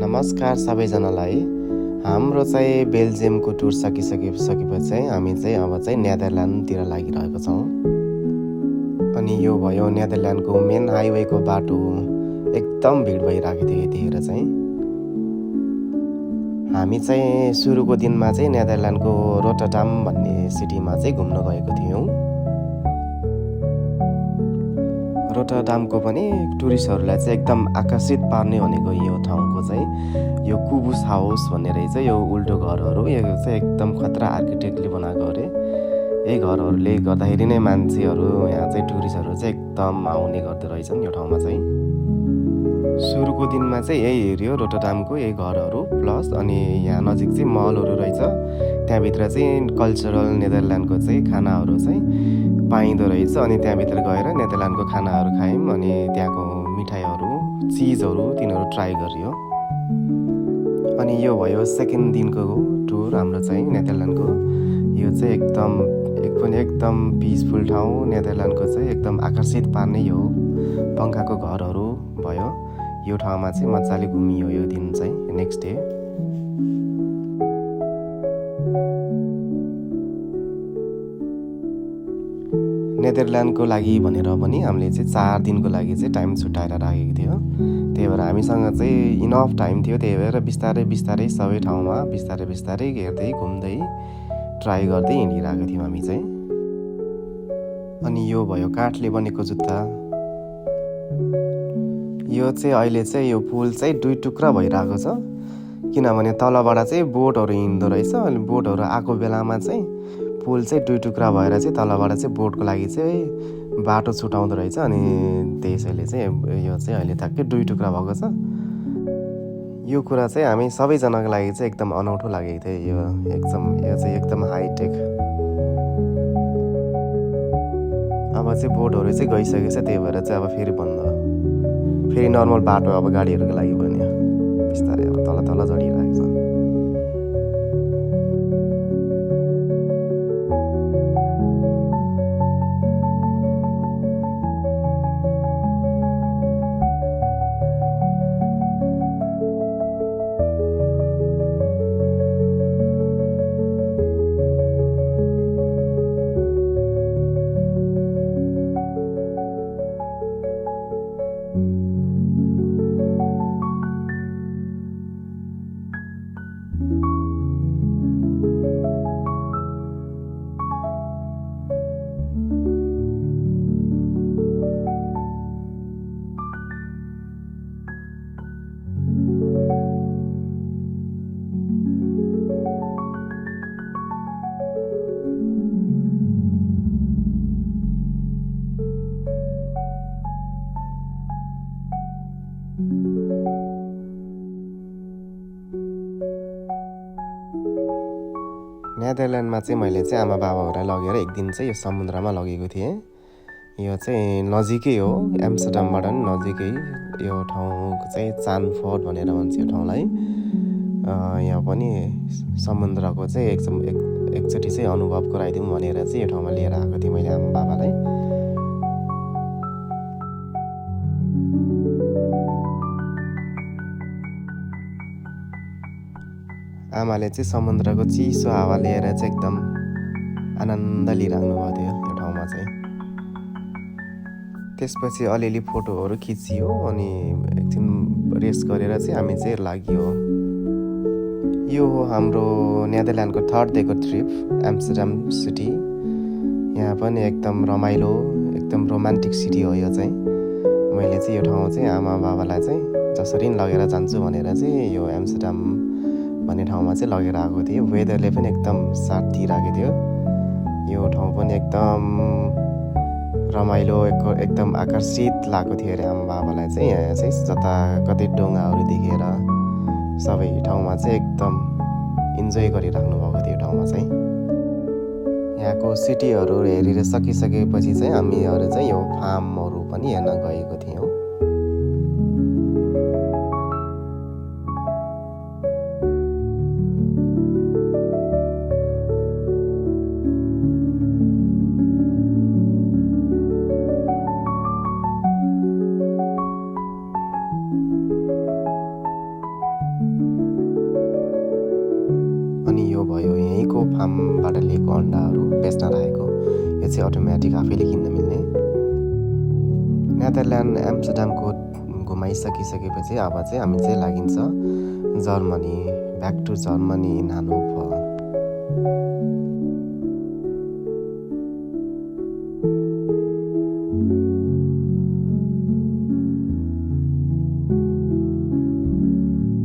नमस्कार सबैजनालाई। हाम्रो चाहिँ बेल्जियमको टुर सकिसकेपछि चाहिँ हामी चाहिँ अब चाहिँ नेदरल्यान्डतिर लागिरहेको छौँ। अनि यो भयो नेदरल्यान्डको मेन हाइवेको बाटो। एकदम भिड भइरहेको थियो यतिखेर चाहिँ। हामी चाहिँ सुरुको दिनमा चाहिँ नेदरल्यान्डको रोटरडाम भन्ने सिटीमा चाहिँ घुम्न गएको थियौँ। रोटरडामको पनि टुरिस्टहरूलाई चाहिँ एकदम आकर्षित पार्ने भनेको यो ठाउँको चाहिँ यो कुबुस हाउस भन्ने रहेछ। यो उल्टो घरहरू यो चाहिँ एकदम खतरा आर्किटेक्टले बनाएको अरे। यही घरहरूले गर्दाखेरि नै मान्छेहरू यहाँ चाहिँ टुरिस्टहरू चाहिँ एकदम आउने गर्दो रहेछन् यो ठाउँमा चाहिँ। सुरुको दिनमा चाहिँ यही हेऱ्यो रोटरडामको यही घरहरू प्लस अनि यहाँ नजिक चाहिँ मलहरू रहेछ। त्यहाँभित्र चाहिँ कल्चरल नेदरल्यान्डको चाहिँ खानाहरू चाहिँ पाइँदो रहेछ। अनि त्यहाँभित्र गएर नेदरल्यान्डको खानाहरू खायौँ। अनि त्यहाँको मिठाईहरू चिजहरू तिनीहरू ट्राई गरियो। अनि यो भयो सेकेन्ड दिनको टुर हाम्रो चाहिँ नेदरल्यान्डको। यो चाहिँ एकदम पिसफुल ठाउँ। नेदरल्यान्डको चाहिँ एकदम आकर्षित पार्ने यो पङ्खाको घरहरू भयो। यो ठाउँमा चाहिँ मजाले घुमियो यो दिन चाहिँ नेक्स्ट डे। नेदरल्यान्डको लागि भनेर पनि हामीले चाहिँ 4 दिनको लागि चाहिँ टाइम छुट्याएर राखेको थियो। त्यही भएर हामीसँग चाहिँ इनफ टाइम थियो। त्यही भएर बिस्तारै सबै ठाउँमा बिस्तारै हेर्दै घुम्दै ट्राई गर्दै हिँडिरहेको थियौँ हामी चाहिँ। अनि यो भयो काठले बनेको जुत्ता। यो चाहिँ अहिले चाहिँ यो पुल चाहिँ 2 टुक्रा भइरहेको छ। किनभने तलबाट चाहिँ बोटहरू हिँड्दो रहेछ। अनि बोटहरू आएको बेलामा चाहिँ पुल चाहिँ 2 टुक्रा भएर चाहिँ तलबाट चाहिँ बोटको लागि चाहिँ बाटो छुटाउँदो रहेछ। अनि त्यसैले चाहिँ यो चाहिँ अहिले ठ्याक्कै 2 टुक्रा भएको छ। यो कुरा चाहिँ हामी सबैजनाको लागि चाहिँ एकदम अनौठो लागेको थियो। यो चाहिँ एकदम हाइटेक। अब चाहिँ बोटहरू चाहिँ गइसकेको छ। त्यही भएर चाहिँ अब फेरि बन्द। फेरि नर्मल बाटो अब गाडीहरूको लागि बन्यो। बिस्तारै अब तल चढिरहेको छ। नेदरल्यान्डमा चाहिँ मैले चाहिँ आमा बाबाहरूलाई लगेर एक दिन चाहिँ यो समुद्रमा लगेको थिएँ। यो चाहिँ नजिकै हो, एम्स्टर्डमबाट पनि नजिकै। यो ठाउँ चाहिँ चानफोर्ड भनेर भन्छ यो ठाउँलाई। यहाँ पनि समुद्रको चाहिँ एकचोटि चाहिँ अनुभव गराइदिउँ भनेर चाहिँ यो ठाउँमा लिएर आएको थिएँ मैले आमा बाबालाई। आमाले चाहिँ समुद्रको चिसो हावा लिएर चाहिँ एकदम आनन्द लिइराख्नु भएको थियो यो ठाउँमा चाहिँ। त्यसपछि अलिअलि फोटोहरू खिचियो। अनि एकछिन रेस्ट गरेर चाहिँ हामी चाहिँ लाग्यो। यो हो हाम्रो नेदरल्यान्डको 3rd डेको ट्रिप एम्स्टर्डम सिटी। यहाँ पनि एकदम रमाइलो एकदम रोमान्टिक सिटी हो यो चाहिँ। मैले चाहिँ यो ठाउँ चाहिँ आमा बाबालाई चाहिँ जसरी लगेर जान्छु भनेर चाहिँ यो एम्स्टर्डम भन्ने ठाउँमा चाहिँ लगेर आएको थिएँ। वेदरले पनि एकदम साथ दिइरहेको थियो। यो ठाउँ पनि एकदम रमाइलो एकदम आकर्षित लागेको थियो अरे आमा बाबालाई चाहिँ। यहाँ चाहिँ जता कतै डोङ्गाहरू देखेर सबै ठाउँमा चाहिँ एकदम इन्जोय गरिराख्नु भएको थियो यो ठाउँमा चाहिँ। यहाँको सिटीहरू हेरेर सकिसकेपछि चाहिँ हामीहरू चाहिँ यो फार्महरू पनि हेर्न गएको थियौँ। अर्को फार्मबाट लिएको अन्डाहरू बेच्न राखेको। यो चाहिँ अटोमेटिक आफैले किन्न मिल्ने। नेदरल्यान्ड एम्स्टर्डमको घुमाइसकिसकेपछि अब चाहिँ हामी चाहिँ लागिन्छ Germany, back to Germany in हानोभर।